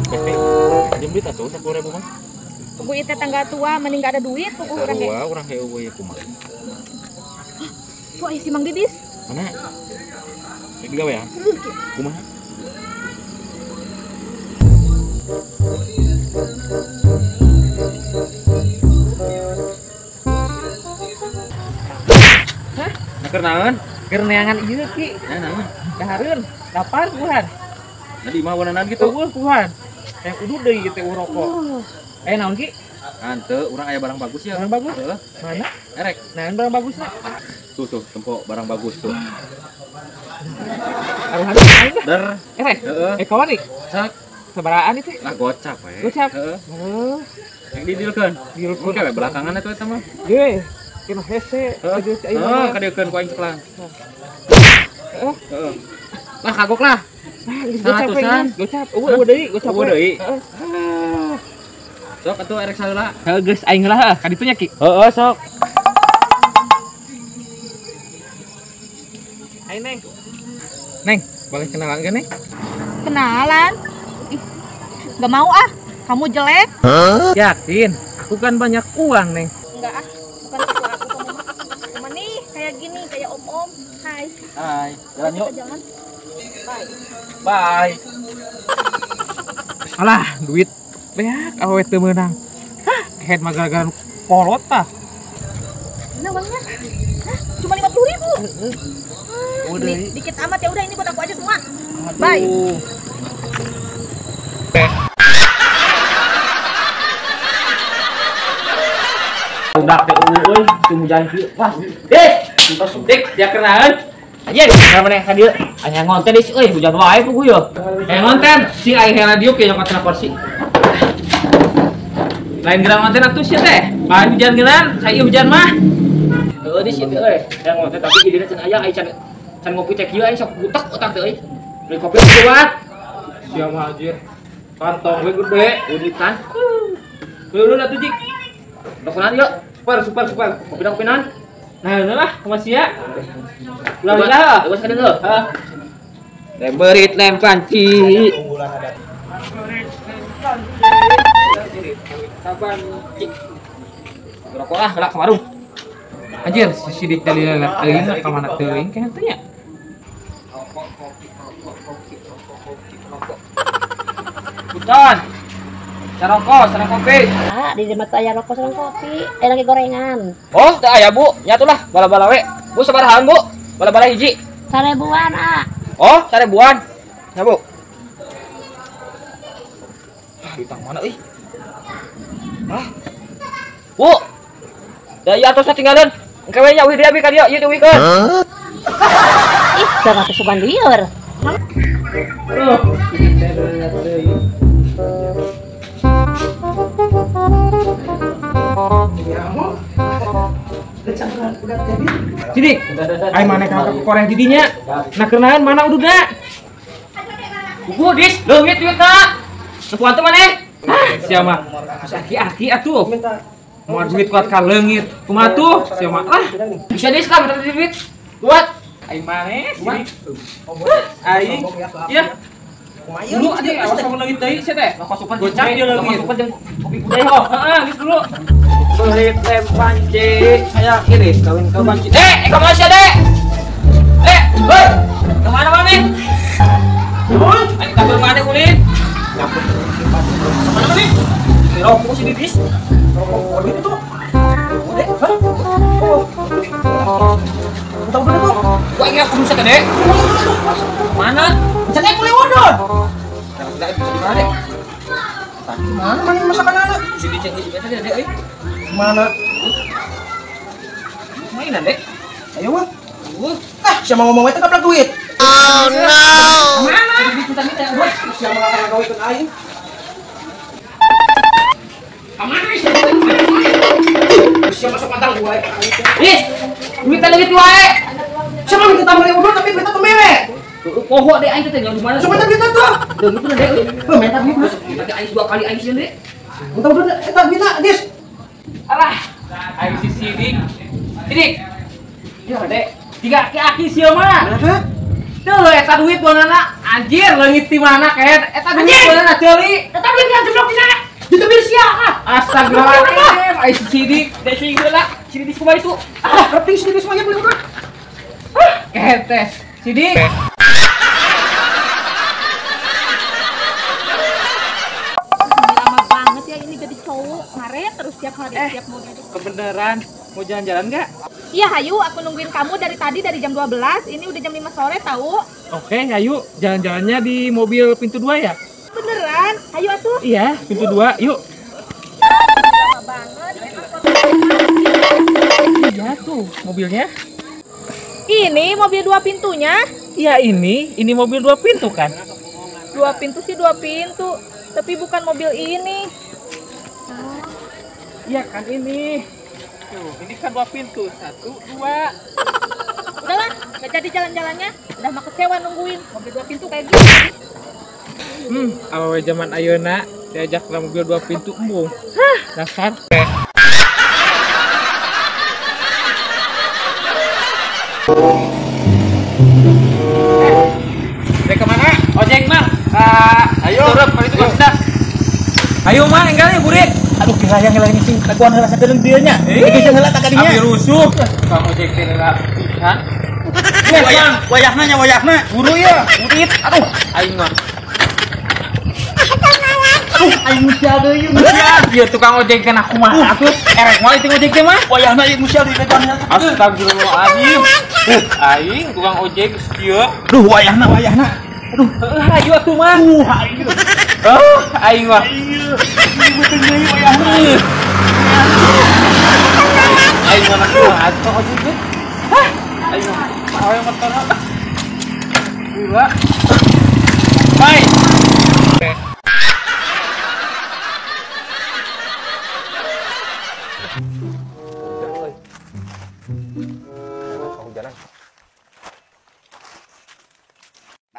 Pasti. Pinjem duit atuh 10.000 mah. Puguh ieu teh tangga tua mending gak ada duit puguh urang ge. Sarua urang heueuh we kumaha. Tuh aya si Mang Didis. Mana? Rek digawe ya? Kumaha? Hah? Keur naon? Keur neangan ieu Ki. Nah, naon? Dahareun, lapar puhan. Nah, di imah wananan gitu. Eueuh puhan. Yang udud deui ieu teh rokok. Eh naon Ki? Hanteu, urang aya barang bagus ya. Barang bagus? Heeh. Mana? Erek. Naon barang bagusna? Tuh tuh, tempo barang bagus tuh. Aruhan aing dah. Der. Erek. Heeh. Eh kawan nih. Sak. Sabaraan itu? Lah gocap we. Gocap. Heeh. Heeh. Yang didilkeun. Didilkeun. Oke, belakangan atuh eta mah. Ye. Kena hese. Heeh, kadiekeun ku aing ceklang. Heeh. Heeh. Lah kagok lah. Ah, geus gocap we. Gocap. Eueuh deui, gocap eueuh deui. Heeh. Sok atuh erek saheula. Heuh geus aing heula ka ditu nya Ki. Heeh, sok. Hai Neng. Neng, boleh kenalan gak Neng? Kenalan? Ih, gak mau ah. Kamu jelek. Huh? Yakin? Aku kan banyak uang, Neng. Enggak ah, bukan itu aku kamu mah. Cuma nih kayak gini, kayak om-om. Hai. Hai, jalan yuk. Jalan. Bye. Bye. Alah, duit beak awewe teu meunang. Hah, kehed mah gara-gara kolot tah. Mana uangnya? Hah, cuma 50.000. Heeh. Udah dikit amat ya udah ini buat aku aja semua. Aduh. Bye. Udah teh euy, teu hujan kieu. Wah, Dik, Dik, dia kenalan. Anjir, kenapa maneh ka dieu? Aya ngonten deui euy, hujan wae puguh yeuh. Aya ngonten, si aing heula diuk ye nyokot tina kursi. Lain gerang ngonten atuh sia teh. Bae hujan geunan, saya hujan mah. Heueuh di situ euy. Aya ngonten tapi idena can aya aing can ngopi teh kieu aing sok butek otak teh euy. Beli kopi kuat. Sia mah anjir. Kantong we gede, uditan. Dulu atuh Jik. Rokonan yuk. Super, super, super. Kopi dong, kopinan. Nah, udah lah, sama sia. Ulah lah. Ulah sekali dulu. Heeh. Lemberit lem panci. Rokok lah, kelak ke warung. Anjir, si Sidik dari lelak teuing ka mana teuing kayaknya teh nya. Rokok, kopi, rokok, kopi, rokok, kopi, rokok. Buton. Sareng sareng kopi. Ah, di mata aya rokok sareng kopi, aya lagi gorengan. Oh, teu aya, Bu. Nya atuh lah, bala-bala we. Bu sabarahaan, Bu? Bala-bala hiji. 1000-an, ah. Oh, 1000-an. Ya, Bu. Ah, duit mana euy? Ah. Bu. Da ieu atos tinggalin. Engke we nya uih deui abi ka dieu, ieu diuihkeun. Ih, jangan kesuban lieur. Aduh, Sidik, aing maneh ka koreh di dinya. Nah kenalan mana ududna? Buku dis, leungit duitna. Sepuan teh maneh? Hah, sia mah. Geus aki-aki atuh. Moal duit kuat ka leungit. Kumaha tuh? Sia mah ah. Bisa dis ka minta duit. Kuat. Aing maneh, Sidik. Aing. Iya. Dulu aja awas kamu leungit deui sia teh. Rokok super gocap ieu leungit. Rokok super jeung kopi budaya oh. Heeh, geus dulu. Berit lem panci, saya kiri kawin ke panci. Kamu sia, Dek. Hoi. Kemana mana? Nun, ayo kabur mana ulin? Kemana mana? Rokok si Didis. Rokok kau itu. Udah, hah? Oh. Tahu bener tuh. Gua ingat aku bisa Dek. Mana? Bisa naik kulit wodon. Enggak bisa di mana, Dek? Tadi mana mana masakan anak? Si Didis di mana, Dek? Euy. Mana? Mainan, Dek. Ayo, wah. Ah, siapa ngomong itu kaplak duit. Oh no. Mana? Minta-minta, wah. Siapa ngomong gawekeun aing? Kamana sih? Siapa masuk pantang gua. Ih, duit leungit wae. Siapa minta tambah udut tapi duitnya tuh mere. Poho deh aing teh di mana? Coba duitnya tuh. Leungit tuh Dek euy. Heuh, minta duit terus. Minta aing 2 kali aing sieun, Dek. Minta udut eta duitna, Dis. Alah, aing si Sidik. Sidik. Ya, Dek. Tiga aki-aki sia mah. Heeh. Tuh eta duit bonana Anjir, leungit di mana kayak eta duit beunang ceuli. Eta duit jeblok di sana. Ditebir sia ah. Astagfirullahaladzim, ai si Sidik, da cing heula, Sidik kumaha itu? Ah, ngerti Sidik semuanya boleh udah. Ah, ketes. Sidik. Lama banget ya ini jadi cowok, ngaret terus tiap hari tiap mau jadi. Kebeneran, mau jalan-jalan enggak? Iya, hayu, aku nungguin kamu dari tadi dari jam 12, ini udah jam 5 sore tahu. Oke, hayu, jalan-jalannya di mobil pintu 2 ya? Beneran? Ayo atuh. Iya, pintu 2, yuk. Lama banget. Iya tuh mobilnya. Ini mobil 2 pintunya? Iya ini mobil 2 pintu kan? 2 pintu sih 2 pintu, tapi bukan mobil ini. Iya kan ini. Tuh, ini kan 2 pintu, 1, 2. Udahlah, nggak jadi jalan-jalannya. Udah mah kecewa nungguin mobil 2 pintu kayak gini. Awewe zaman ayeuna diajak ke mobil 2 pintu embung. Dasar. Rek kemana? Ojek mah. Ayo. Turun, itu sudah. Ayo mah, enggal ya burit. Aduh, kira yang ini sing kakuan heula sakedeung dieu nya. Iki sing heula tak kadinya. Abi rusuh. Tukang ojek teh heula pisan. Wayahna nya wayahna. Buru ya, burit. Aduh, aing mah. Aduh, aing musia deui musia. Ieu tukang ojek teh kumaha atuh? Erek moal itu ojek teh mah. Wayahna ieu musia deui kakuan heula. Astagfirullahaladzim. Aing tukang ojek kieu. Aduh, wayahna wayahna. Aduh, heuh hayu atuh mah. Aing. Oh, aing mah. Ieu deui wayahna. Aing mah kumaha atuh ojek teh? Hah? Aing mah awewe motor. Gila. Bye. Kehujanan.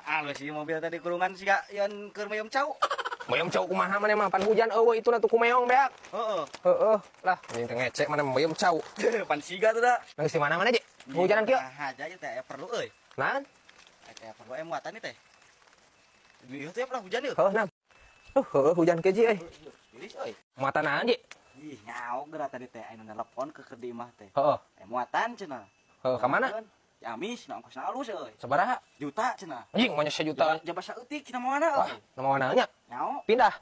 Nah, lu sih mobil tadi kurungan sih gak yang keur mayom cau. Mayom cau kumaha maneh mah pan hujan eueuh itu na tuh kumeong beak. Heeh. Heeh, lah anjing teh ngecek mana mayom cau. Pan siga tuh da. Nang si mana-mana je? Hujanan kieu. Nah, aja ieu teh aya perlu euy. Naon? Aya perlu aya muatan ieu teh. Ieu teh pernah hujan ieu. Heuh, nam. Heuh, hujan kieu ji euy. Geulis euy. Muatan naon ji? Ih, nyaok geura tadi teh aya nelpon ke keur di imah teh. Heeh. Aya muatan cenah. Heuh, ka mana? Ciamis, na ongkosna alus euy. Sabaraha? Juta cenah. Anjing mah sejuta. Jaba saeutik cenah mawana euy. Wah, na mawana nya. Nyaok. Pindah.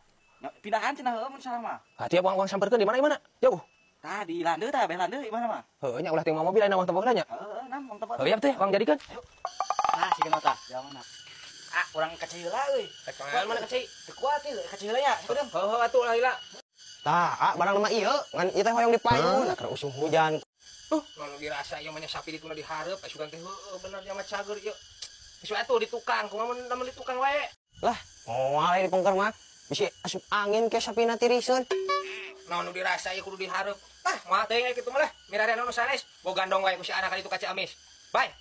Pindahan cenah heueuh mun salah mah. Ah, tiap uang samperkeun di mana di mana? Jauh. Tah di landeu tah, beh landeu imah mah. Heuh nya ulah teh mobil aya uang tebok nya. Heeh, nam uang tebok. Heuh, yap teh, uang jadikeun. Ayo. Tah siga tah, jaman. Ah, urang ka cai heula euy. Rek mana ka cai? Teu kuat ieu ka cai heula nya. Sakedeung. Heuh, atuh lah heula. Tah, ah, barang mah ieu, ngan ieu teh hoyong dipayun, keur usum hujan. Lalu dirasa ieu mah sapi dituna dihareup, asugan teh heueuh bener nya mah cager ieu. Geus atuh di tukang, kumaha mun lamun di tukang wae. Lah, moal di pengker mah bisi asup angin ke sapina tiriseun. Naon nu dirasa ieu kudu dihareup. Tah, moal teuing kitu mah lah. Mirarian nu sanes, bo gandong wae ku si anak ka ditu ka Ciamis. Bye.